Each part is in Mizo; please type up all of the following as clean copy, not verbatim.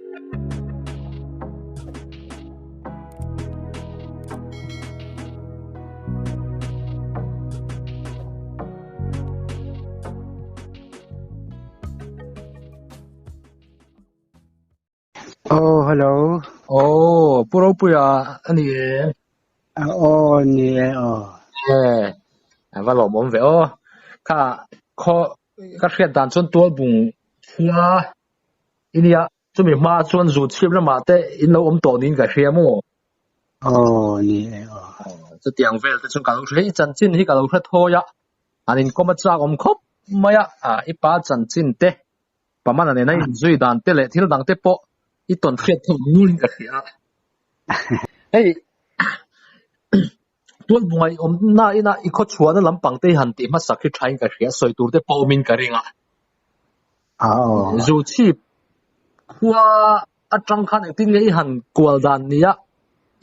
Oh, hello. Oh, Pu Ropuia a ni e. Aw ni e aw. E, a va lawmawm ve aw. Kha khaw ka hriat dan chuan tualbung khua i nia, chumi hma chuan zu chhip lamah te in lo awm tawh niin ka hria maw? Aw ni e aw. Chutiang vel te chuan ka lo hria, i chanchin hi ka lo hre thawi a, an inkawm a chak awm khawp mai a, i pa chanchin te Pamana nena inzui dan te leh thil dang te pawh i tawn hriat thawk nulin ka hria a. Hei tualbunga i awmna ina i khawchhuahna lampang te hi han tih hmasak hi thain ka hria, sawi tur te pawh awmin ka ring a. Zuchhip khua atang khan engtin nge i han kual dan nia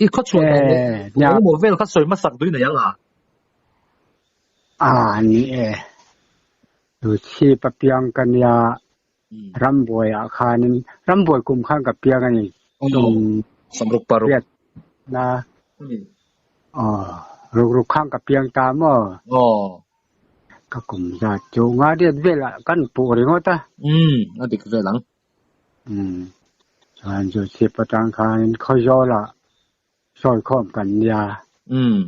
i khawchhuah dan leh engemaw vel kha sawi hmasak duin a iang a? A ni e. Zuchhip a piang ka nia, rambuai ah khanin, rambuai kum khan ka piang a ni. Samruk paruk. Na. Aw, ruk ruk khan ka piang ta maw? Aw. Ka kum zat chu nga riat velah kan puh ringawt a. Umm, a dik vel ang. Umm, chuan Zuchhip atang khanin Khawzawlah Sawikhawm kan nia. Umm.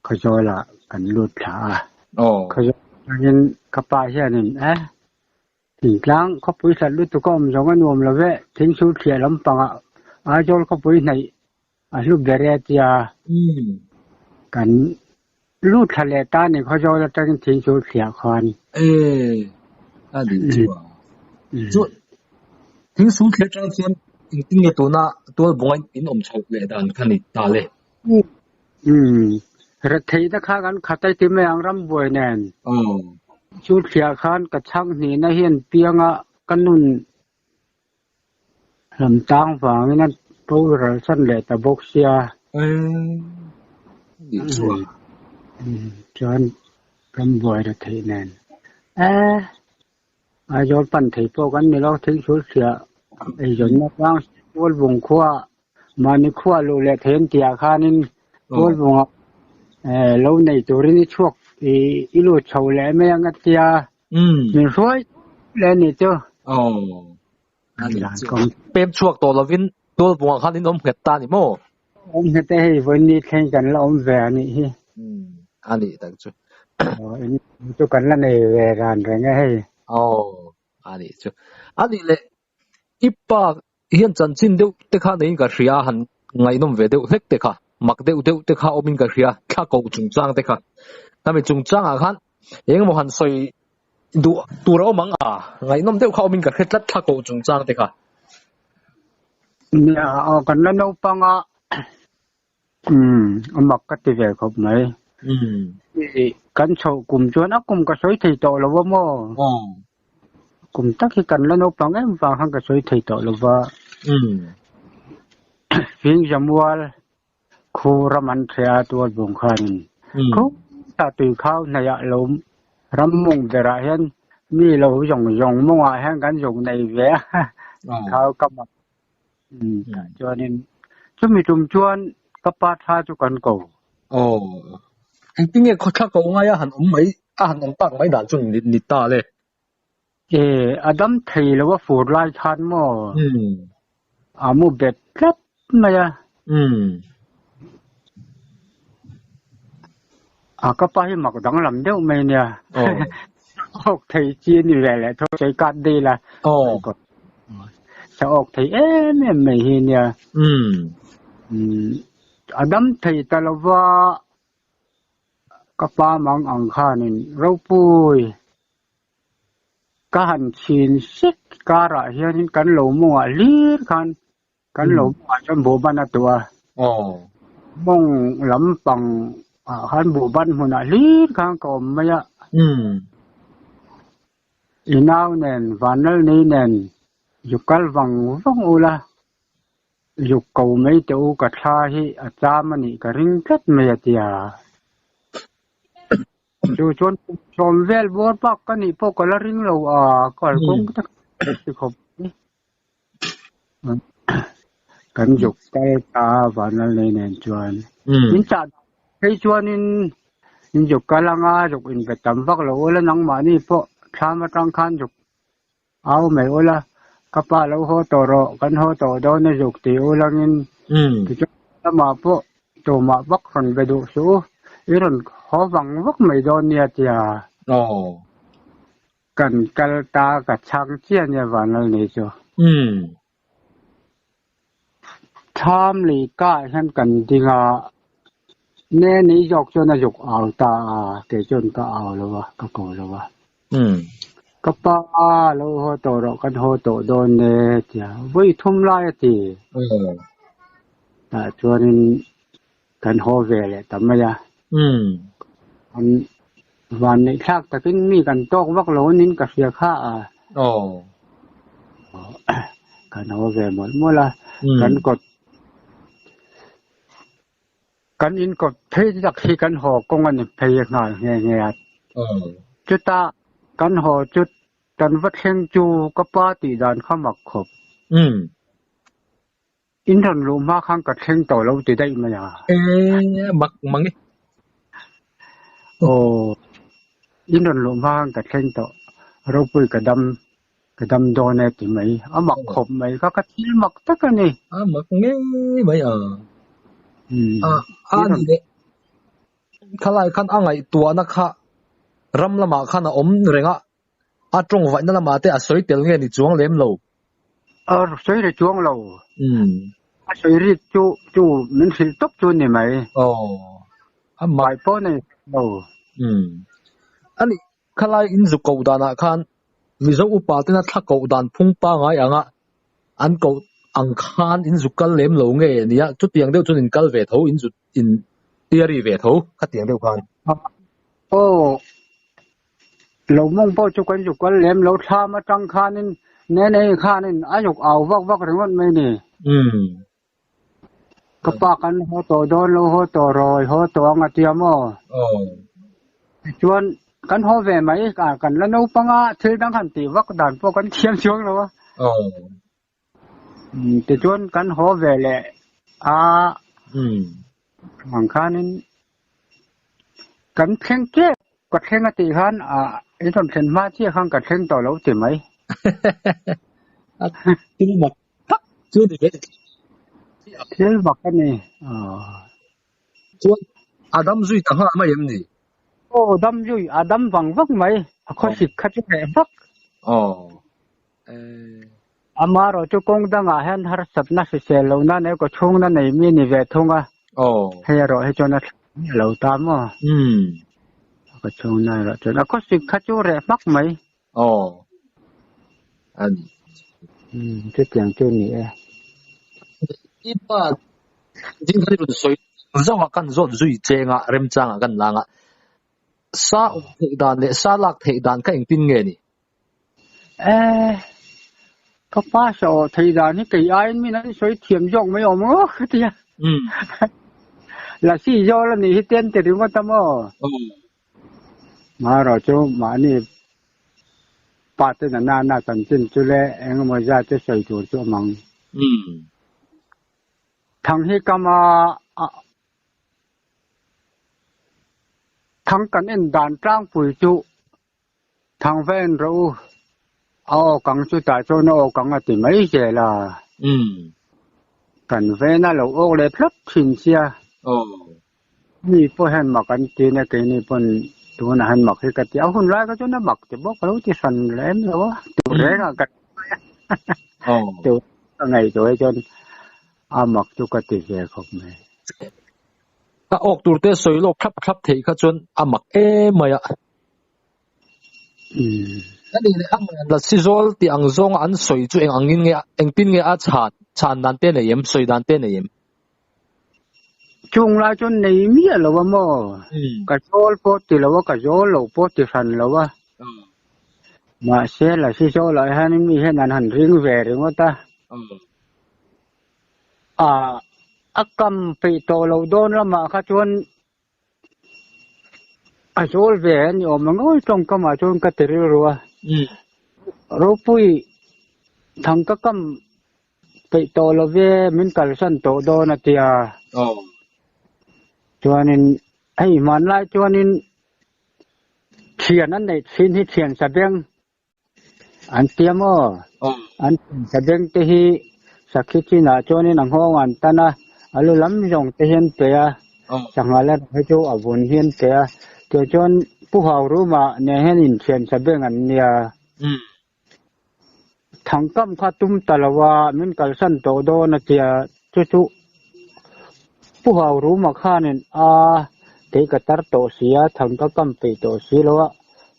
Khawzawlah kan lut thla a. Aw. Khawzawl atangin ka pa hianin eh thingtlang khawpui hlat lutuk a awm zawng a nuam lo ve, thingsul thliah lampangah Aizawl khawpui hnaih a hlu ber e tia. Umm. Kan lut thla leh ta ni Khawzawl atangin thingsul thliah khan. Eh, a nih chu a. Chu thingsul thliah atang chuan engtin nge tuna tualbunga in awm chhoh leh dan kha ni ta le? Umm, retheihna kha kan khat a ti mai ang rambuai nen. Aw. Chu thliah khan ka chhang hnihna hian pianga ka nun Lam tang vangin a boral san leh ta bawk sia. Chuan ram buai ra theih nen. Eh, Aizawl pan thei pawh kan ni lo, thingsul hria eizawnna tlang Tualbung khua mahni khua luh leh thei an tih ah khanin Tualbunga lo nei turin i chhuak i lut chho leh mai ang a tia. Min hruai leh a nih chu. Pem chhuak tawh lovin Tualbungah khan in awm nghet ta a ni maw? Awm nghet e, hei vawiin thleng kan la awm ve a nih hi. A nih tak chu. In chu kan la nei ve ran reng e hei. Aw, a nih chu. A nih leh i pa hian chanchin deuh te kha neiin ka hria a, han ngaihnawm ve deuh hlek te kha, mak deuh deuh te kha awmin ka hria, thla koh chungchang te kha. Khami chungchangah khan engemaw han sawi duh tur a awm ang a, ngaihnawm deuh kha awmin ka hre tlat thla koh chungchang te kha. Nia, aw kan la naupang a, umm a mak ka ti ve khawp mai. Kan chhoh kum chuan a kum ka sawi thei tawh lo a maw? Kum tak hi kan la naupang em vang khan ka sawi thei tawh lo va. Fing Zamual Khu ram an ṭheh a tualbung khanin khutah tui khau hnaihah lo ram mawng berah hian mi lo zawng zawng mawngah hian kan zawng nei ve a khau kam a tah chuanin chumi tum chuan ka pa tha chu kan ko. Aw engtin nge khawthla ko ngai a han awm mai a han awm tak mai dan chu ni ta le. E a dam thei lo a fur lai khan maw? A mu bet tlat mai a. A ka pa hi mak danglam deuh mai nia. Awk thei chi a ni ve leh tho chei kat dei la. Sa awk thei em em mai hi nia. A dam thei ta lo va. Ka pa mang ang khanin ropui. Ka han chhin sek karah hianin kan lo mawngah hlir khan kan lo mawngah chuan buhban a tuah a. Mawng lampang ah khan buhban hmunah hlir khan ka awm mai a. I nau nen Vanlal nei nen zu kal vang vang ula zuk ko mai teh u ka thla hi a cham a nih ka ring tlat mai a tia. Chu chuan sawm vel bawr bak ka nih pawh ka la ring lo a, kalkawng tak ti khawp mai. Kan zuk kal ta Vanlalnei nen chuan. In chah phei chuanin in zuk kal anga zuk inbe tam vak lo ula nangmahni pawh thlam atang khan zuk au mai ula ka pa lo haw tawh rawh kan haw tawh dawn a zuk ti ulangin tichuan lamah pawh tumah vak rawn be duh suh u i rawn haw vang vak mai dawn nia tia. Kan kal ta ka chhang chiah nia Vanlalnei chu. Thlam lei kah hian kan ding a, ne nei zawk chuan a zuk au ta a, kei chuan ka au lo a, ka ko lo a. Ka pa lo haw tawh rawh, kan haw tawh dawn e tia vawi thum lai a ti. Tah chuanin kan haw ve leh ta mai a. An van neih thlak takin mi kan tawk vak lo anin ka hria kha a. Kan haw ve mawlh mawlh a. Kan kawt kan in kawt phei tak hi kan haw kawng a ni phei nghal nghe nghe a. Chutah kan haw chu kan va thleng chu ka pa tih dan kha mak khawp. In rawn luh hma khan ka thleng tawh lo ti daih mai a. E, mak mang e. Aw, in rawn luh hma khan ka thleng tawh. Ropui ka dam, ka dam dawn e ti mai. A mak khawp mai kha, ka thil mak tak a ni. A mak ngei mai a. A, a ni leh. Khalai khan a ngaihtuahna kha ram lamah khan a awm reng a, A tawng vaihna lamah te a sawi tel nge ni chuang lem lo? A sawi ri chuang lo. A sawi rik chu chu min hrilh tawp chu ni mai. Aw. A mak. Vai pawh nei lo. Ani, khalai in zu koh danah khan Mizo upa tena thla koh dan phung pangai anga an koh ang khan in zu kal lem lo nge nia? Chutiang deuh chuan in kal ve tho, in zu in theory ve tho khatiang deuh khan. Aw. Lo mawng pawh chu kan zuk kal lem lo thlam atang khanin ne nei khanin a zuk au vak vak ringawt mai ni. Ka pa kan haw tawh dawn lo haw tawh rawh i haw tawh ang a tia maw? Tichuan kan haw ve mai kan la naupang a thil dang han tih vak dan pawh kan thiam chuang lo a. Tichuan kan haw ve leh a ang khanin kan thleng tep ka thleng a tih khan in rawn thlen hma chiah khan ka thleng tawh lo ti mai. A thil mak tak chu ni ve. Thil mak a ni. Chuan a dam zui ta nghal mai em ni? Aw dam zui a dam vang vak mai a khawsik kha chu reh vak. Aw. Amaherawh chu kawng dangah hian harsatna hrisel lohna nei kaw chhungna nei mi ni ve thung a. Hei erawh hi chuan a thleng miah lo ta maw? Kaw chhungna erawh chuan a khawsik kha chu reh hmak mai. Chutiang chu ni e. I pa ding khan i rawn sawi zauh a, kan zawt zui cheng a, remchangah kan lang a. Sa awm theih dan leh sa lak theih dan kha engtin nge ni? Eh, ka pa sa awh thei dan hi kei aiin min an sawi thiam zawk mai awm ngawt ka ti a. Lasi zawl a nih hi te an ti ringawt a maw? Marawh chu mahni pa te na nana chanchin chu le eng emaw zat chu sawi tur chu a mang. Thang hi kama thang kan en dan tlangpui chu Thang va en rawh u, a aw kang chu tah chuan a aw kang a ti mai zel a. Kan ven a lo awk leh thlap thin sia. Mi pawh hian mak an ti nia, keini pawn tunah hian mak hi ka ti. A hun lai kha chuan a mak ti bawk, ka lo ti hran lem lo a, tur reng ah ka ti mai a. Tur ka ngaihtuah hi chuan a mak chu ka ti ve khawp mai. A awk tur te sawi lawk thlap thlap theih kha chuan a mak em mai a. Ka nih leh a man la si zawl tih ang zawnga an sawi chu eng angin nge engtin nge a chhan chhan dan te nei em sawi dan te nei em? Chung lai chuan nei miah lo a maw? Ka zawl pawh ti lo a, ka zawl lo pawh ti hran lo a. Mahse la si zawl ah hian mi hian an han ring ve ringawt a. A kam peih tawh loh dawn lamah kha chuan A zawl ve a ni awm ang awi tawngkam ah chuan ka ti rilru a. Ropui thang ka kam Peih tawh lo ve, min kalsan tawh dawn a tia. Aw. Chuanin hei hmanlai chuanin thian an neih thin hi thian sabeng an tia maw? Aw. An thian sabeng te hi sakhi chinah chuanin a nghawng an tan a, a lu lam zawng te hi an pe a, Aw. sangha la hi chu a vun hi an pe a. Tichuan Pu Hauruma nen hian inthian sabeng an nia. Umm. Thangkam kha tum ta lo a, min kalsan tawh dawn a tia, chu chu Pu Hauruma khanin a kei ka tar tawh si a, thang ka kam peih tawh si lo a,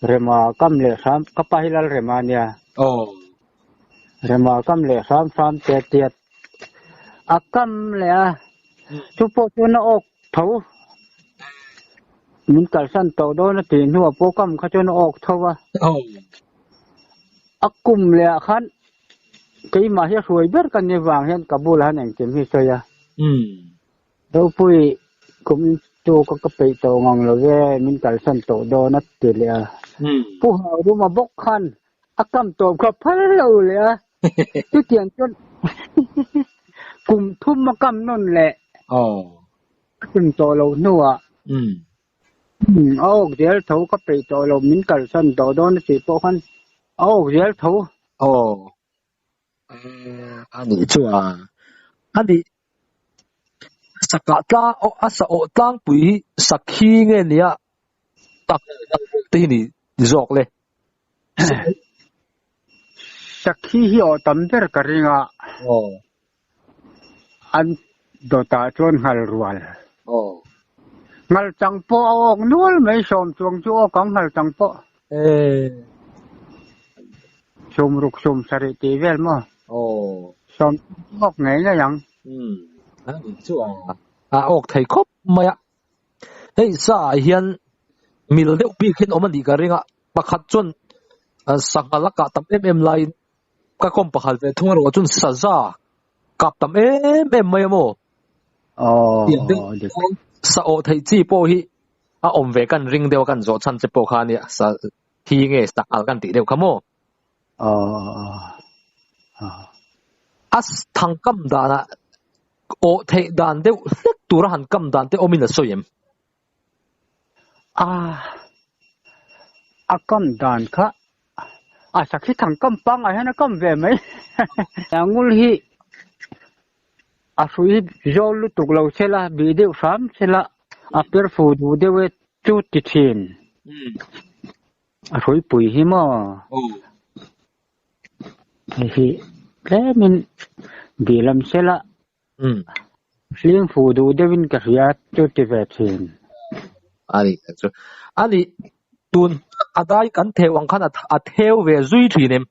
Rema kam leh hram, ka pa hi Lalrema a nia. Aw. Rema kam leh hram hram te a tia, a kam leh a, chu pawh chuan a awk tho. Min kalsan tawh dawn a tih hnuah pawh kam kha chuan a awk tho a. Aw. A kum leh ah khan keimah hi a hruai ber ka ni vang hian ka bulah hian engkim hi sawi a. Ropui kum in chu ka ka peih tawh ngang lo ve, min kalsan tawh dawn a ti leh a. Pu Hauruma bawk khan a kam tawp kha phal lo leh a, chutiang chuan kum thum a kam nawn leh a tum tawh loh hnuah A awk zel tho ka peih tawh lo, min kalsan tawh dawn a tih pawh khan a awk zel tho. Aw a nih chu a, a nih sakah tlang a sa awh tlangpui hi sakhi nge nia tak te hi ni zawk le. Sakhi hi awh tam ber ka ring a. Aw. An dawtah chuan nghal rual. Aw. Nghal chang pawh a awk nual mai sawm chuang chu awk ang nghal chang pawh. Ee. Sawm ruk sawm sarih tih vel maw? Aw. Sawm awk ngei ngei ang. Umm. A nih chu a. A awk thei khawp mai a. Hei sa ah hian mil deuh bik hian awm a nih ka ring a. Pakhat chuan sangha la kah tam em em laiin Ka kawm pakhat ve thung erawh chuan saza kap tam em em mai a maw? Tiang deuh chuan sa awh theih chi pawh hi a awm ve kan ring deuh a kan zawh chhan che pawh kha ania sa thi nge sanghal kan tih deuh kha maw? A thang kam danah awh theih dan deuh hlek tura han kam dan te awmin a sawi em? A, a kam dan kha a sakhi thang kam pangngai hian a kam ve mai. Angul hi a hrui hi zawl lutuk lo se la, bih deuh hram se la, a per fu duh deuh e chu ti thin. A hrui pui hi maw? Hei hi tlemin bih lam se la. Umm. Hling fuh duh deuhin ka hria chu ti ve thin. A nih tak chu. A nih tun a dai kan theu ang khan a theu ve zui thin em?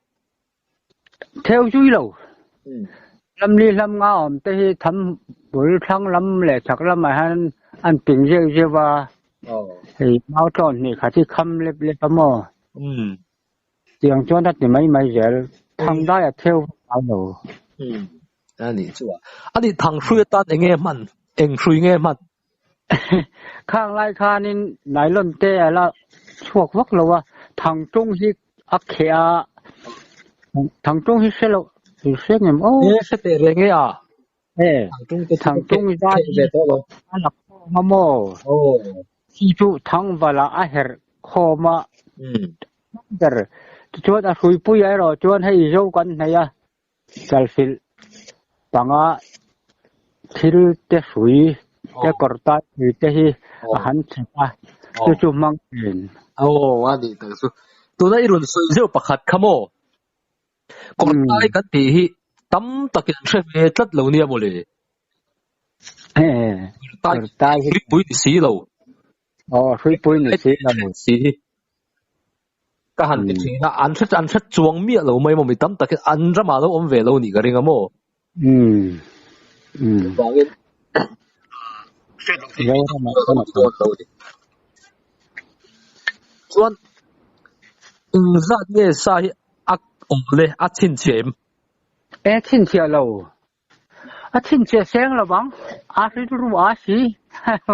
Theu zui lo. Lamli hlam nga awm te hi tham bul thlang lam leh chhak lamah hian an ping zeuh zeuh a. Hei mau tlawn hnih khat hi kham lep lep a maw? Tiang chuan a ti mai mai zel, thang dai a theu vak ngai lo. Umm a nih chu a. A nih thang hrui atan eng nge hman? Eng hrui nge hman? Khang lai khanin nylon te a la chhuak vak lo a, thang tung hi a kheh a, thang tung hi hre lo, hre ngem aw. E hre teh reng e a. E, thang tung zai hi a la khawm a maw? Khi chu thang vala a herh khawm a ber. Tichuan a hruipui erawh chuan hei zo kan hnaih a, chalfilh panga thil te hrui te kawr tai hrui te hi a han chhep a, chu chu hmang thin. Aw, a nih tak chu. Tuna i rawn sawi zeuh pakhat kha maw? Kawr tai kan tih hi tam takin an hre ve tlat lo nia mawle. Kawr tai hi hruipui ni si lo. Aw, hruipui ni si lo. Si hi ka han ti thin a, an hre an hre chuang miah lo mai maw mi tam takin an ramah lo awm ve lo nih ka ring a maw. Chuvangin hriat loh theih Zoramah chuan a tam. lo ni. Chuan engzat nge sa hi a awm le a chhinchhiah em? E chhinchhiah lo. A chhinchhiah seng lo vang. A rilru a si.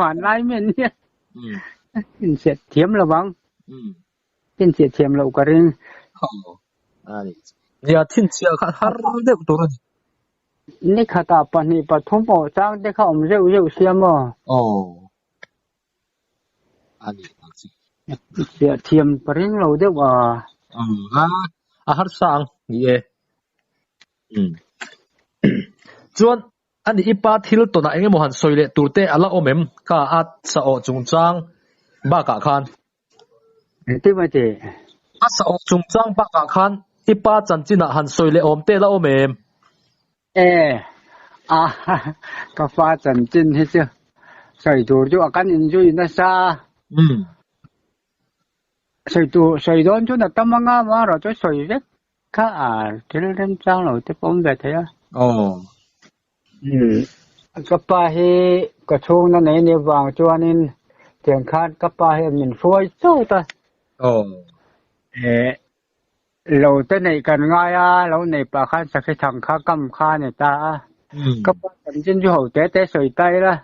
Vanlai men nia. A chhinchhiah thiam lo vang. Chhinchhiah thiam loh ka ring. Nia chhinchhiah kha har deuh tur a ni. Ni khatah pahnih pathum awh chang te kha awm zeuh zeuh sia maw? Aw. A nih tak chu. Fiah thiam ka ring lo deuh a. A, a harsa ang ni e. Umm. Chuan ani i pa thil tawnah eng emaw han sawi leh tur te a la awm em? Ka a sa awh chungchang bakah khan. Engtin mai tih? A sa awh chungchang bakah khan i pa chanchinah han sawi leh awm te la awm em? E, a ka pa chanchin hi chu sawi tur chu a kan inzui nasa. Umm. Sawi tur sawi dawn chuan a tam anga amaherawh chu sawi vek kha a thil remchang lo te pawh awm ve thei a. Aw. Umm ka pa hi ka chhungna nei ni vang chuanin tiang khan ka pa hi min hruai chawt a. Aw. Eh lo te neih kan ngai a, lo neih pah khan sakhi thang kha kam kha a ni ta a. Ka pa chanchin chu ho te te sawi ta ila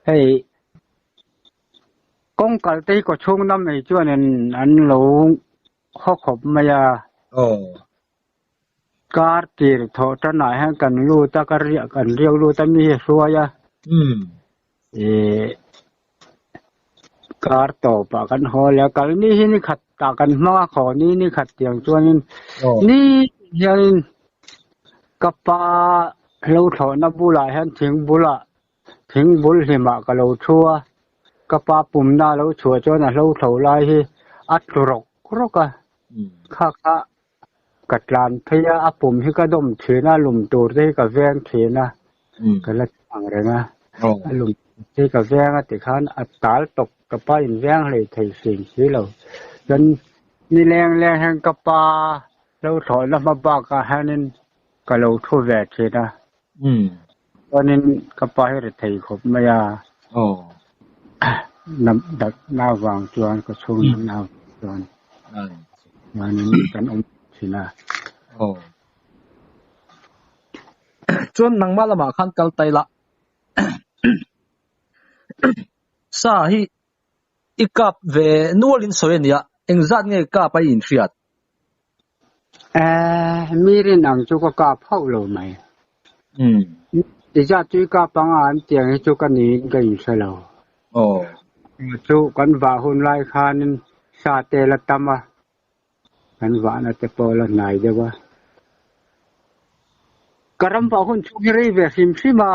hei Kawng kal te hi kaw chhung lam ei chuanin an lo haw khawp mai a. Aw. Kar tir thawh tanah hian kan lut a, ka riak kan riak lut a mi hi a hruai a. Umm. Ih kar tawpah kan haw leh a, kal ni hi ni khat tah kan hmang a, khaw ni ni khat tiang chuanin ni hianin ka pa lo thlawhna bulah hian thing bulah Thing bul hlimah ka lo thu a, ka pa pumna a lo chhuah chuan a hlo thlo lai hi a tlu rawk rawk a, kha kha ka tlan phei a, a pum hi ka dawm thin a, lum tur te hi ka veng thin a, ka la ti ang reng a, a lum tur te hi ka veng a tikhan a tal tawp ka pa in veng hlei thei hrim si lo, chuan ni leng leng hian ka pa hlo thlawhna hma bakah hianin ka lo thu ve thin a. Chuanin ka pa hi ri thei khawp mai a. Aw. Nam dat na vang chuan ka chhung nam na vang chuan chuanin kan awm thin a. Aw. Chuan nangmah lamah khan kal ta ila. Sa hi i kap ve nualin sawi a nia, engzat nge kap a i inhriat? Eh, mi rin ang chu ka kap hauh lo mai. Ti zat chu i kap anga an tiang hi chu ka niin ka inhre lo. Aw. Chu kan vah hun lai khanin sa te la tam a, kan vahna te pawh la hnai deuh a. Ka ram vah hun chhung hi rei ve hrim hrim a.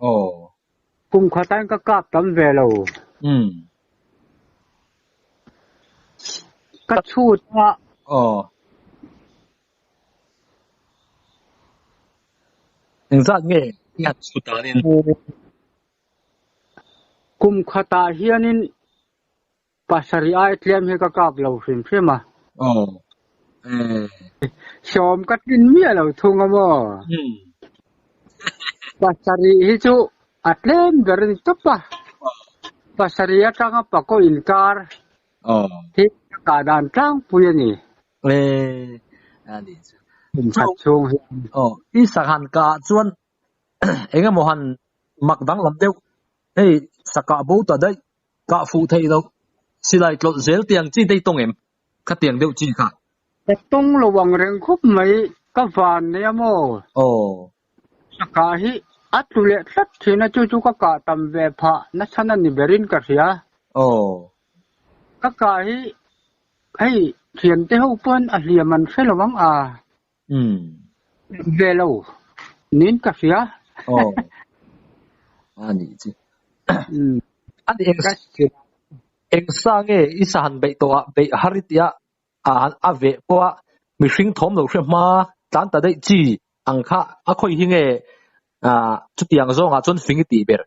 Aw. Kum khatain ka kap tam ve lo. Ka chhut a. Aw. Engzat nge i han chhut danin? Kum khatah hianin pasarih ai tlem hi ka kap lo hrim hrim a. Aw. Sawm ka tlin miah lo thung a maw? Pasarih hi chu a tlem ber a ni tawp a. Pasarih atanga pakaw inkar hi ka kah dan tlangpui a ni. Kum khat chhung hian. Aw, i sanghan kah chuan eng emaw han mak danglam deuh hei sakah bo ta daih kah fuh theih loh silai tlawlh zel tiang chi te i tawng em? Khatiang deuh chi kha. Ka tawng lo ang reng khawp mai, ka van nei a maw? Aw. Sakah hi a tlu leh tlat thin a, chu chu ka kah tam ve phah nachhan a ni berin ka hria. Aw. Ka kah hi hei thiante ho pawn a hliam an hre lo ang a. Umm. Ve lo niin ka hria. Aw. A nih chu. Umm. A ni eng Eng sa nge i sa han beih tawh a, beih har i tia a a veh pawh a, mihring thawm lo hre hma tlan ta daih chi ang kha a khawi hi nge ah chutiang zawngah chuan fing i tih ber?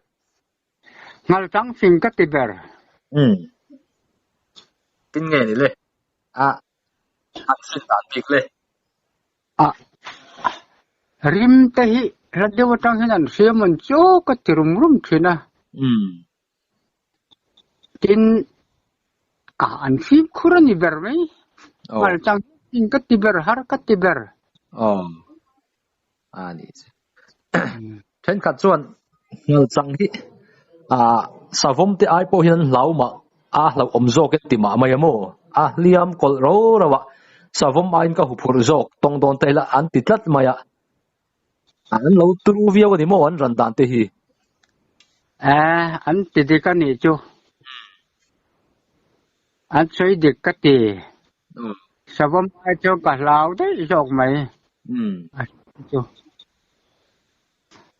Ngal chang fing ka ti ber. Umm. Tin nge ni le? A an hrin dan bik le. A rim te hi hla deuh atang hian an hriam an chu ka ti rum rum thin a. Umm. Tin, ah an fimkhur a ni ber mai. Aw. Ngal chang in ka ti ber, har ka ti ber. Aw. A ni chu. Thenkhat chuan ngal chang hi ah savawm te ai pawh hian an hlau mah a hlauhawm zawk e ti mah mai a maw? A hliam kawlh ro ro a, savawm aiin ka huphurh zawk tawng dawn ta ila an ti tlat mai a. An lo turu viau a ni maw an ran dan te hi? Eh, an ti dik a nih chu. An sawi dik ka ti. Savawm ai chuan ka hlau daih zawk mai. Chu.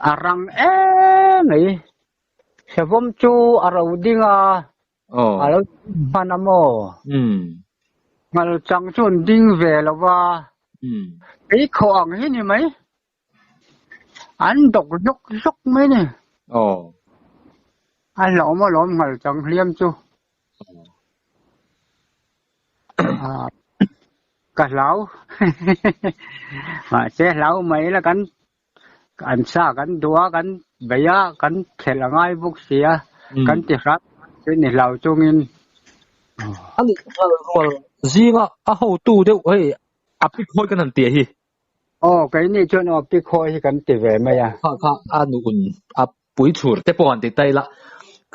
A rang em mai. Savawm chu a ro ding a. A lo hman a maw? Ngal chang chu an ding ve lo va. Kei khawh ang hi ni mai. An dawk zawk zawk mai ni. A hlauhawm alawm ngal chang hliam chu. Ka hlau. Mahse hlau mai la kan an sa kan duh a, kan bei a, kan thelh a ngai bawk si a, kan ti hram chu ni hlau chungin. A nih nghal rual zinga a hotu deuh hei a pi khawi kan han tia hi. Aw, keini chuan aw pi khawi hi kan ti ve mai a. Kha kha a nuun a pui chhur te pawh han ti ta ila,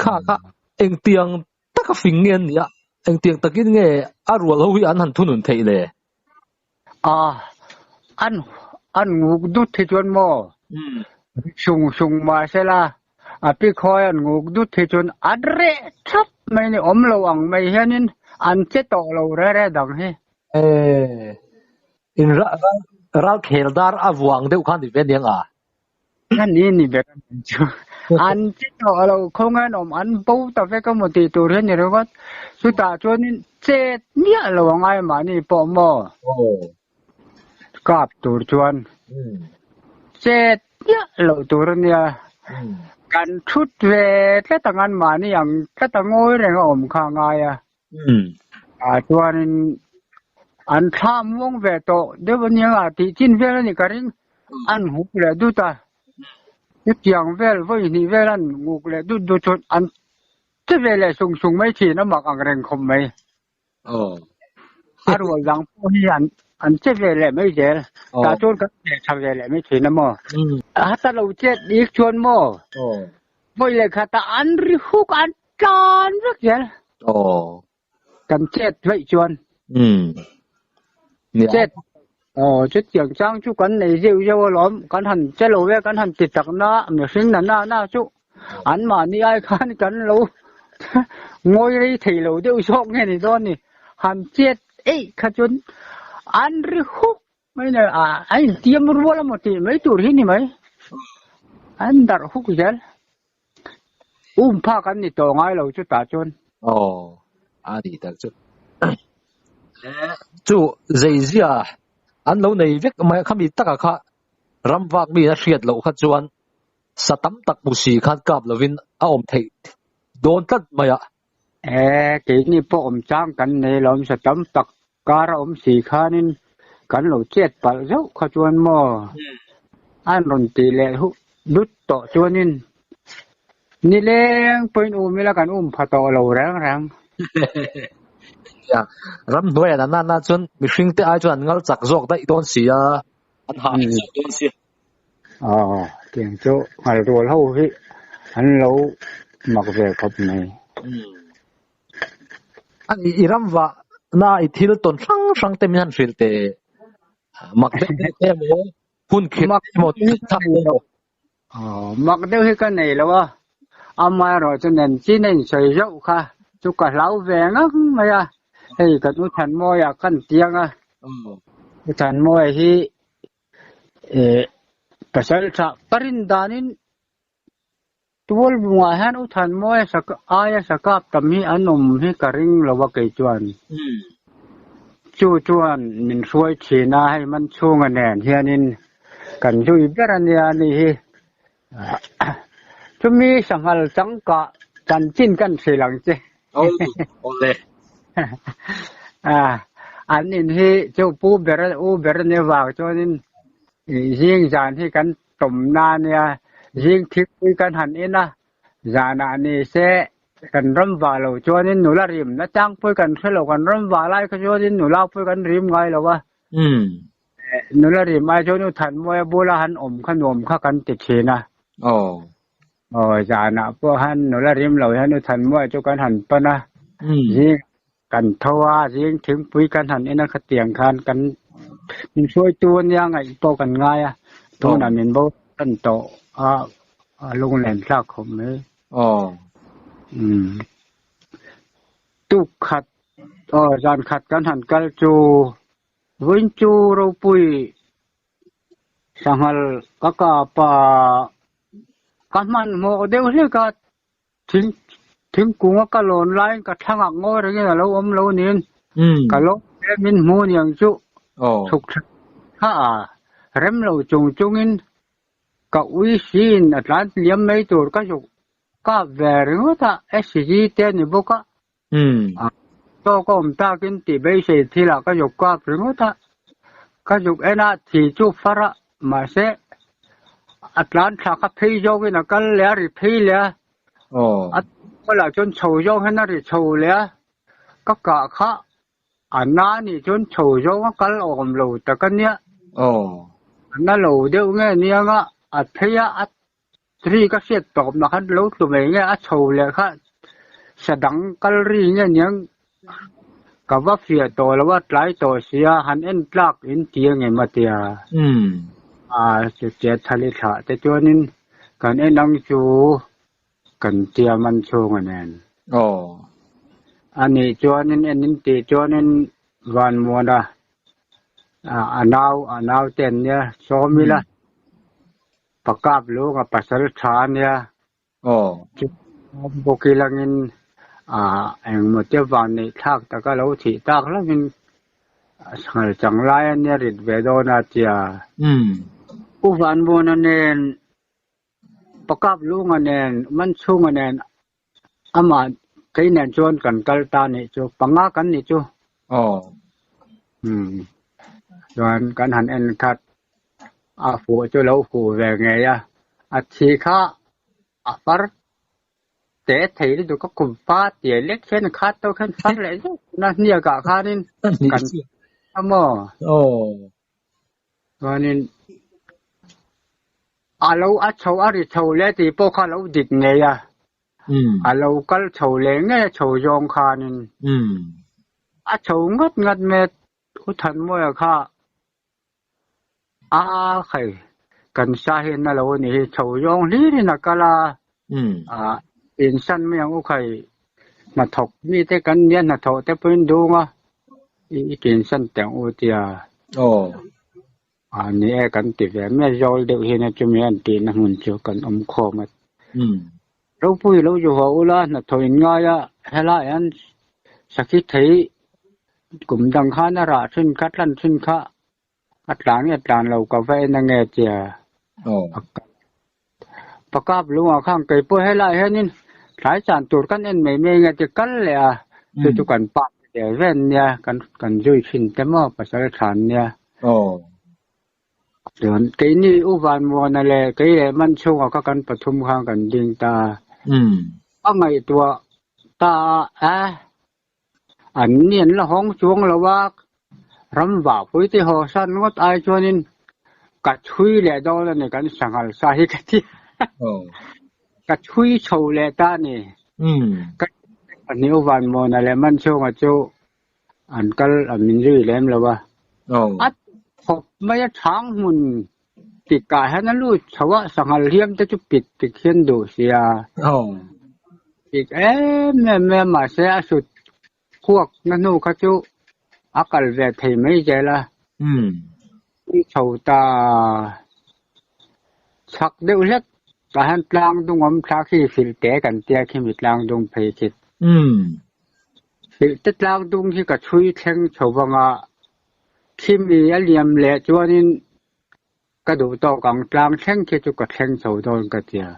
kha kha engtiang taka fing nge an nih a, engtiang takin nge a rual ho hi an han thunun theih le? A, an an nguk dut hi chuan maw? Sung sung mah sela, a pi khawi an nguk dut hi chuan a reh thap mai ni awm lo ang mai hianin an che tawh lo re re dang hi. E, in ral khel dar a vuang deuh khan ni ve aniang a? Ka ni ni ber a nih chu. An che tawh lo khawngain awm an bo ta vek emaw tih tur hian ni ringawt. Chutah chuanin chet miah lo a ngai mahni pawh maw? Kap tur chuan chet miah loh tur a nia. Kan thut ve tlat ang an mahni ang tlat a ngawi reng a awm kha a ngai a. Ah chuanin an thla muang ve tawh deuh ania nga tih chin vel a nih ka ring. An huk leh dut a, chutiang vel vawi hnih vel an nguk leh dut dut chuan an che ve leh sung sung mai thin a mak ang reng khawp mai. A rual dang pawh hi an an che ve leh mai zel. Tah chuan kan che tha ve leh mai thin a maw. A ta lo chet ik chuan maw vawi leh khatah an ri huk an tlan vek zel. Kan chet vaih chuan. Chet aw chutiang chang chu kan nei zeuh zeuh alawm kan han che lo e kan han ti tak na mihring na na na chu an mahni ai khan kan lo ngawi rei thei lo deuh zawk nge ni dawn ni han chet eih kha chuan an ri huk mai nen a a intiam rual emaw tih mai tur hi ni mai an darh huk zel. Um phak an ni tawh ngai lo chutah chuan. Aw, a nih tak chu. Chu zeizia an lo nei vek mai khami takah kha ram vak mi a hriat loh kha chuan sa tam tak hmu si khan kap lovin a awm theih dawn tlat mai a. E, keini pawh awm chang kan nei lo, sa tam tak kar a awm si khanin kan lo chet palh zauh kha chuan maw an rawn tih leh huh dut tawh chuanin nileng pawhin um ila kan um pha tawh lo reng reng. Nia, ramhnuai an nana chuan mihring te ai chuan an ngal chak zawk daih dawn si a, an hah zawk dawn si a. Aw, tiang chu ngal rual ho hi an lo mak ve khawp mai. A ni, i ram vah na i thil tawn hrang hrang te min han hrilh teh. Mak deuh deuh te emaw, hun khirh te emaw, thil thak te emaw. Aw, mak deuh hi ka nei lo a, amaherawh chu nen chin a insawi zauh kha chu ka hlau ve ngang mai a, hei kan U Thanmawia kan tiang a, U Thanmawia hi pasal tha ka rin danin Tual bungah hian U Thanmawia aia sakap tam hi an awm hi ka ring lo a kei chuan. Chu chuan min hruai thin a, hei man chhunga nen hianin kan zui ber a nia a nih hi. Chumi sanghal changkah chanchin kan hrilh ang che. An in hi chu pu ber u ber a nih avang chuanin zing zan hi kan tawmna a nia, zing thingpui kan han en a, zanah ni se kan ram vah lo chuanin nula rim na tlangpui kan hre lo, kan ram vah lai kha chuanin nula pawh kan rim ngai lo a, nula rim ai chuan U Thanmawia bula han awm kha nuam kha kan ti thin a. Aw zanah pawh han nula rim lo hian U Thanmawia chu kan han pan a, zing kan tho a, zing thingpui kan han en a khatiang khan kan min hruaitu ania ngaih pawh kan ngai a. Tunah min bo tan tawh a, a lunglen thlak khawp mai. Aw. Umm. Tuk khat, aw zan khat kan han kal chu vawiin chu ropui sanghal ka kap a, ka hmanhmawh deuh hlek a, Thing thingkung a ka lawn laiin ka thlangah ngawi rengin a lo awm lo niin ka lo hle min hmu niang chu chhuk thla kha a rem lo chung chungin ka ui siin a tlan liam mai tur ka zuk kap ve ringawt a SG te a ni bawk a tawk a awm takin tih beisei thilah ka zuk kap ringawt a ka zuk en a thi chu far a Mahse, a tlan thla kha phei zawngin a kal leh a, ri phei leh a. A kawlah chuan chho zawng hian a ri chho leh a, ka kah kha a na nih chuan chho zawng a kal awm lo tak a nia. A na lo deuh nge niang a, a phei a, a ri ka hriat tawp na khan lo tlu mai nge a chho leh kha sa dang kal ri nge niang ka va fiah tawh lo a tlai tawh sia han en tlak in ti a ngem a tia a chutia thali thlah te chuanin kan en ang chu kan tia man chhunga nen anih chuanin en in tih chuanin Vanmuana a nau a nau te an nia sawm ila. Pakap lung a pasal tha a nia. Aw. Chu bawk ilangin ah engmaw te van neih thlak taka lo thih tak hlauhin sanghal chang lai a nia rit ve dawn a tia. Umm. U Vanmuana nen Pakap lunga nen Manchhunga nen amah kei nen chuan kan kal ta nih chu panga kan nih chu. Aw. Umm. Chuan kan han en khat a fuh chu lo fuh ve ngei a, a thi kha a far te thei lutuk ka kum fa tia lek hian a khat tawk hian far leh zeuh na hniak ah khanin kan a maw. Aw. Chuanin a lo a chho a ri chho leh tih pawh kha a lo dik ngei a, a lo kal chho leh ngei a chho zawng khanin a chho ngat ngat mai a Thu Thanmawia kha a khai kan sa hian a lo a nih hi chho zawng hlirin a kal a, insan mai ang u khai hnathawk mite kan nia hnathawh te pawhin dung a i insan teh ang u tia a ni e kan ti ve mai a zawl deuh hian a chumi an tihna hmun chu kan awm khawm a. Ropui lo zu haw ula hnathawh in ngai a helai an sakhi thei kum dang khan a rah thin kha tlan thin kha a tlan nge tlan lo ka va en ange tia pakap lungah khan kei pawh helai hianin thlai chan tur kan en mai mai nge ti kal leh a chu chu kan pa ve ven nia kan kan zui thin te maw pasal than nia. Chuan keini U Vanmuana leh kei leh Manchhunga kha kan pathum khan kan ding ta. A ngaihtuah ta a, an ni an la hawng chuang lo a, ram vahpui te haw san ngawt ai chuanin ka chhui leh dawn a ni kan sanghal sa hi ka ti a. Ka chhui chho leh ta a ni. Ka pahnih U Vanmuana leh Manchhunga chu An kal a min zui lem lo a. A thawp mai a chhang hmun tikah hian a lut chho a, sanghal hliam te chu pit tik hian duh sia. Pik em em mai a, mahse a sut khuak na hnu kha chu a kal ve thei mai zel a. Chho ta chhak deuh hlek tah hian tlang dung awm thla khi hrilh te kan tia khimi tlang dung phei khi. Hrilh te tlang dung hi ka chhui thleng chho vang a, khimi a liam leh chuanin ka duh tawk ang tlang thleng khi chu ka thleng chho dawn ka tia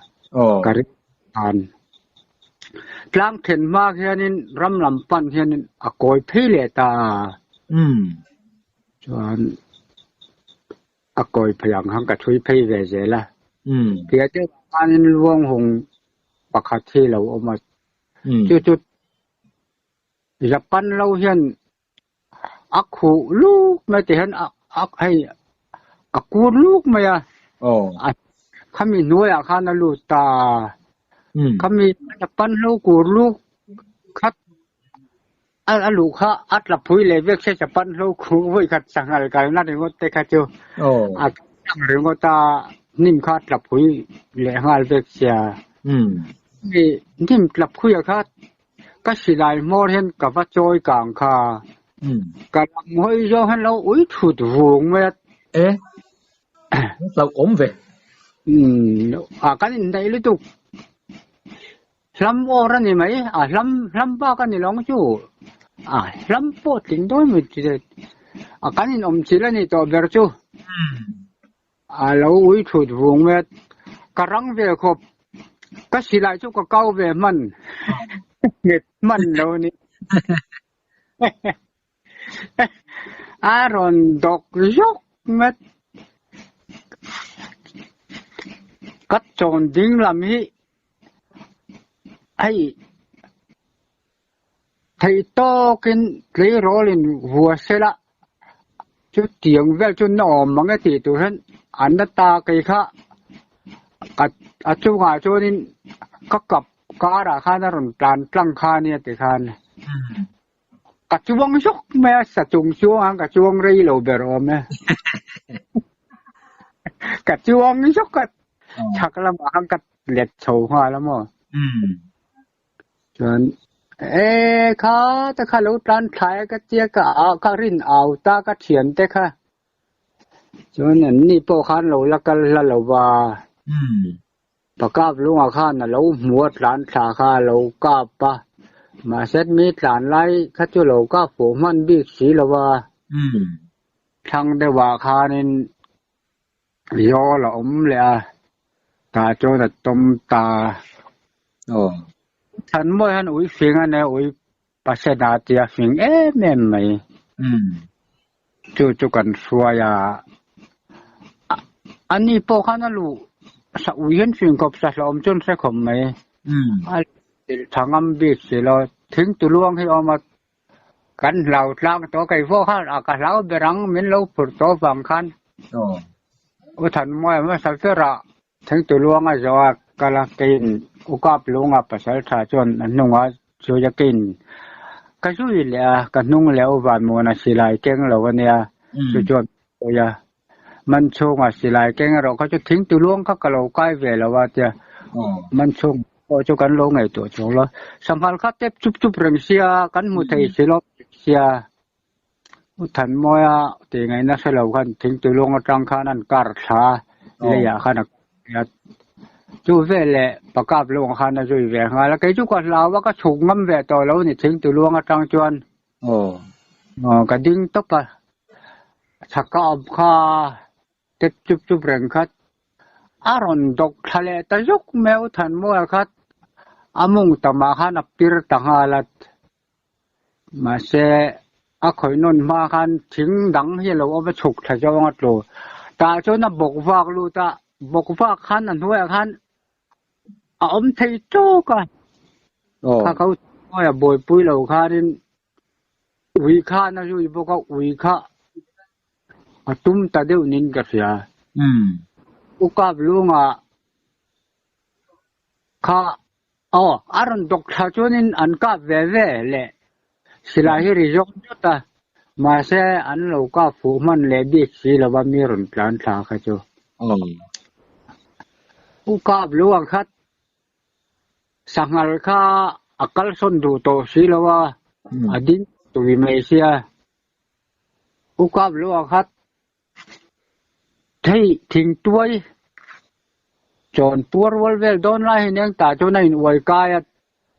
ka ring khan. Tlang then hma hianin ram lam pan hianin a kawi phei leh ta a. Chuan a kawi phei ang khan ka chhui phei ve zel a. Tia te khanin luang hung pakhat hi lo awm a. Chu chu Japan lo hian a khuh luk mai tih hian a hei a kur luk mai a. Khami hnuaiah khan a lut ta. Khami Japan lo kur luk khat A luh kha a tla phui leh vek se Japan hlo khu vawi khat sanghal kalna ringawt te kha chu a Ang ringawt a hnim kha tla phui leh nghal vek sia. Mi hnim tla phuia kha ka silai hmawr hian ka va chawi kang kha. Ka lam hawi zawng hian lo ui thut vung mai a. E, hlauh awm ve. A kan indaih lutuk. Hlam awr a ni mai, a hlam hlam bak a ni lo ang chu. A hlam pawh tling dawn mai chi a kan in awm chilh a ni tawh ber chu. A lo ui thut vung mai a, ka rang ve khawp, ka silai chu ka kau ve hman, nghet hman lo a ni. A rawn dawk zawk mai a, ka chawn ding lam hi Hei theih tawkin tleirawlin vua sela chutiang vel chu na awm mang e tih tur hian an la ta kei kha a chungah chuanin ka kap karah khan a rawn tlan tlang kha ania tikhan ka chuang zawk mai a sa chung chuang ang ka chuang rei lo ber awm e ka chuang zawk a chhak lamah khan ka let chho nghal a maw chuan e kha te kha lo tlan thlai a ka tia ka a ka rin au ta ka thian te kha chuan an ni pawh khan lo la kal hla lo va Pakap lungah khan a lo hmu a tlan thla kha a lo kap a mahse mi tlan lai kha chu lo kap fuh hman bik si lo va thlang deuhah khanin Zawl a awm leh a, tah chuan a tawm ta. Aw. Thanmawi hian ui fing a nia, ui pasena tia fing em em mai. Chu chu kan hruai a, a ni pawh khan a luh sa ui hian fing khawp sa hlawm chuan hre khawp mai. A luh tha ngam bik si lo, thing tuluang hi a awm a, Kan hlau tlang tawh kei pawh khan a ka hlau ber ang min lo phurh tawh vang khan U Thanmuai hmasa berah Thingtuluanga zawh a kal a keiin U Kaplunga pasal tha chuan a hnungah zui a keiin ka zui leh a ka hnung leh U Vanmuana silai keng lo a nia chu chuan sawi a man chhunga silai keng erawh kha chu Thingtuluang kha ka lo kai ve lo a tia man chhung Pawh chu kan lo ngaihtuah chuang lo. Sanghal kha tep chup chup reng sia, kan hmu thei si lo sia. U Thanmawia tih ngaihna hre lo khan thingtulung atang khan an kar thla leiah khan a kal a. Chu veleh pakap lungah khan a zui ve nghal a. Kei chu ka hlau a, ka chhuk ngam ve tawh lo ni thingtuluang atang chuan. Aw ka ding tawp a, chhaka awm kha Tep chup chup reng khat a rawn dawk thla leh ta zuk mai a, Thanmual khat a mung tamah khan a pir ta nghal a, mahse a khawih nawn hma khan thing dang hi a lo awm a chhuk thla zawng a tlu. Tah chuan a bawk vak lut a, bawk vak khan a hnuaiah khan a awm thei tawk a, kha kho hnuaiah buaipui lo khanin ui khan a zui bawk a, ui kha A tum ta deuh nin ka hria. U Kap Lunga kha aw a rawn dawk thla chuanin an kap ve ve leh silai hi ri zawk zawt a, mahse an lo kap fuh hman leh bik si lova mi rawn tlan thla kha chu. U Kap Lunga kha Sanghal kha a kalsawn duh tawh si lo a, a ding tui mai sia. U Kap lo a khat thei thingtuai chawn puar rual vel dawn lai hi eng tah chuan a in uai kai a,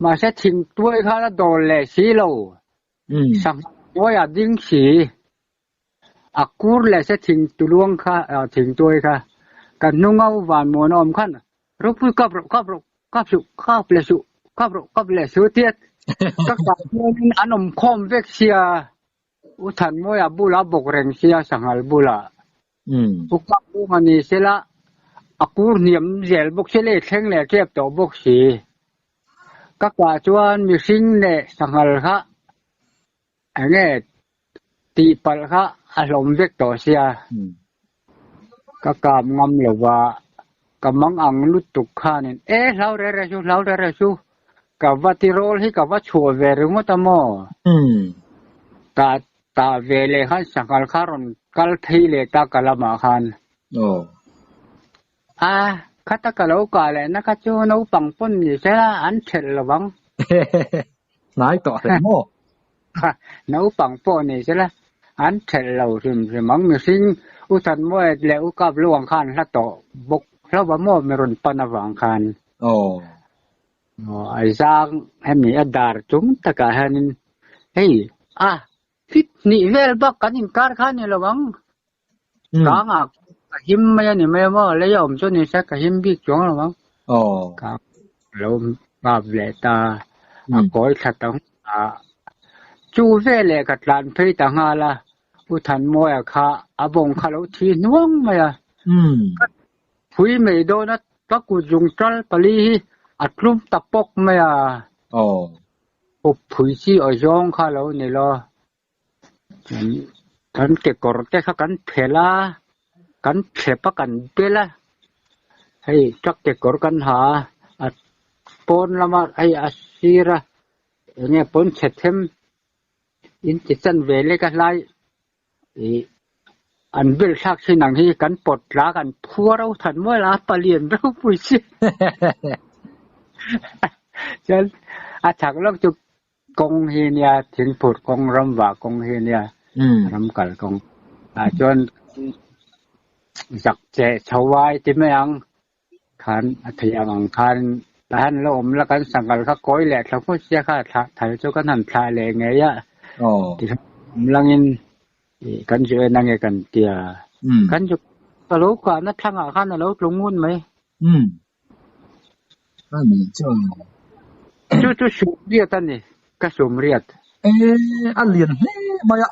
mahse thingtuai khan a dawl leh si lo, sanghal hnuaiah a ding si. A kur leh se thing tuluang kha thingtuai kha ka hnung a u van muan a awm khan Ropui kap rawh kap rawh kap suh kap leh suh kap rawh kap leh suh tia ka kap hianin an awm khawm vek sia U Thanmawia bulah bawk reng sia sanghal bulah U kap lung a ni sela a kur hniam zel bawk sia leh thleng leh tep tawh bawk si ka kah chuan mihring leh sanghal kha Enge tih palh kha a hlawm vek tawh sia, ka kap ngam lo va, ka mang ang lutuk khanin e hlau reh reh su, hlau reh reh su, ka va tirawl hi ka va chhuah ve ringawt a maw? Tah tah ve leh khan sanghal kha rawn kal phei leh ta ka lamah khan. Aw. A, khata ka lo kah leh na kha chu naupang pawn ni se la an thelh lo vang. Hnai tawh hle maw? Naupang pawh ni se la an thelh lo hrim hrim ang. Mihring U Thanmawia leh U Kapluang khan hla tawh bawk hlauh a maw mi rawn pan avang khan. Aw. Aw, a zang hemi a dar chung takah hianin hei a fit hnih vel bak kan inkar kha ni lo ang. Kangah ka him mai a ni mai a maw, lei a awm chu ni se ka him bik chuang lo ang. Ka lo kap leh ta, a kawi thla ta nghut a. Chu veleh ka tlan phei ta nghal a, U Thanmawia kha a bawng kha lo thi hnuang mai a. Ka phui mai dawn a, ka kut zung tal pali hi a tlum ta pawk mai a. Up phui chi aw zawng kha lo ni lo. Kan kekawr te kha kan phelh a, kan thlep a kan bel a, hei truck kekawr kan ha a, a pawn lama hei a sir a eng nge pawn chhe them in ti chan ve lek a hlai ih an bel thlak thin ang hi kan pawt tla kan phuar ho than mual a palian ropui si chuan a chak lawk chu. Kawng hi nia thingphurh kawng ramvah kawng hi nia ram kal kawng ah chuan zak che chho ai ti mai ang khan a thei ang ang khan a han la awm la kan sanghal kha kawi leh thla hmut sia kha thlah thal chu kan han thlah leh ngei a tikhan awm langin ih kan zu en ange kan tia kan zu ka lo kahna thlangah khan a lo tlu ngun mai. Chu chu sum riat a ni, ka sum riat. E, a lian hle mai a,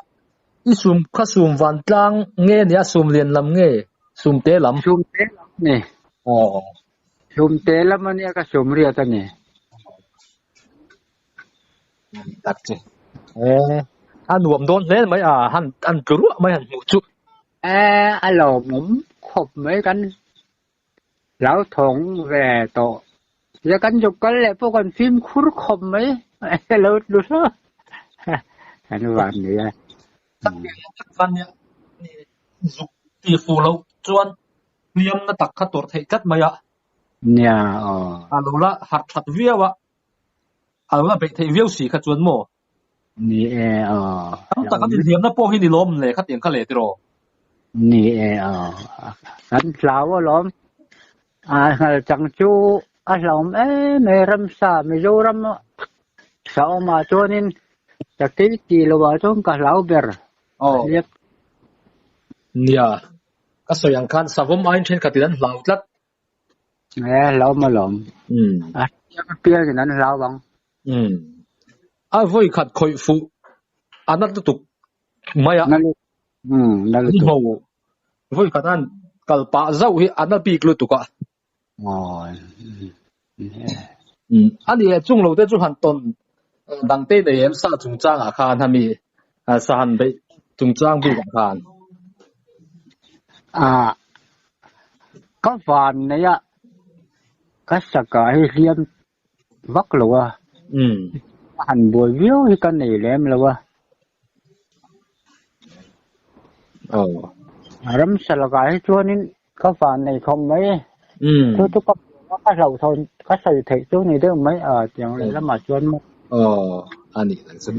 i sum kha sum vantlang nge ni a, sum lian lam nge, sum te lam? Sum te lam a ni. Aw. Sum te lam a nia ka sum riat a ni. Tak che. E, a nuam dawn hle mai a, han han tlu ruah mai han hmuh chu. E, a lawmawm khawp mai kan Hlauthawng ve tawh. Tia kan zuk kal leh pawh kan fimkhur khawp mai. Lo tlu hlauh. Kan van ni a. Kan nia zuk ti fu loh chuan hliam na tak kha tawrh theih tlat mai a. Nia aw. A lo la harh that viau a. A lo la beih theih viau si kha chuan maw? Ni e aw. Tam tak an inhliamna pawh hi ni lawm le khatiang kha le tiraw? Ni e aw. Kan hlau alawm. A nghal chang chu a hlauhawm em em ramsa Mizoram sa awmah chuanin sakei tih lohah chuan ka hlau ber. Aw. Nia, ka sawi ang khan savawm aiin thenkhatin an hlau tlat. E hlauhawm alawm. A hriam apiangin an hlau ang. Umm. A vawi khat khawih fuh a na lutuk mai a. Na lutuk. Umm, na lutuk. An ho vawi khat an kal pah zauh hi a na bik lutuk a. Aw. Umm. A ni e, chung lo te chu han tawn dang te nei em sa chungchang ah khan hami sa han beih chungchang bik ah khan. Ah. Ka van nei a, ka saka hi hliam vak lo a, a han buai viau hi ka nei lem lo a. Ramsa lakah hi chuanin ka van nei khawp mai e. Chu chu ka ka hlauhthawn ka sawi theih chu ni deuh mai a tiang leh lamah chuan maw. Aw a nih tak chu.